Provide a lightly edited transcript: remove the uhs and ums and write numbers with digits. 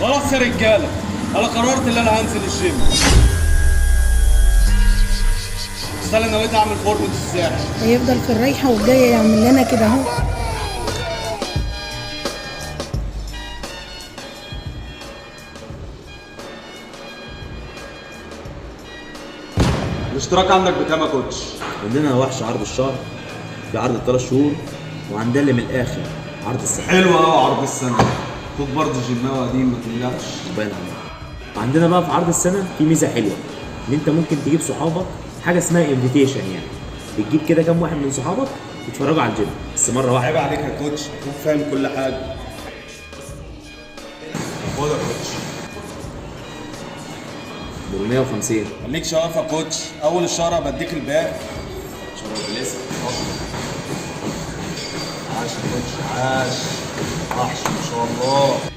خلاص يا رجاله، انا قررت ان انا هنزل الجيم. بس انا نويت اعمل فورمه الساحل. هيفضل في الرايحه والجايه يعمل لنا كده اهو. الاشتراك عندك بكام يا coach؟ عندنا وحش عرض الشهر، في عرض ال3 شهور، وعندنا اللي من الاخر عرض السنه. حلو قوي عرض السنه. اخوك برضه جيماوي قديم، ما تقلقش. باين عليك. عندنا بقى في عرض السنة في ميزة حلوه، ان انت ممكن تجيب صحابك، حاجة اسمها invitation، يعني بتجيب كده كام واحد من صحابك يتفرجوا على الجيم بس مرة واحده. عيب عليك يا coach، اخوك فاهم كل حاجه. خد يا coach. ب 150. خليك شواف يا coach، اول الشهر بديك الباقي. بالاسم. عاش يا coach، عاش، وحش ما شاء الله.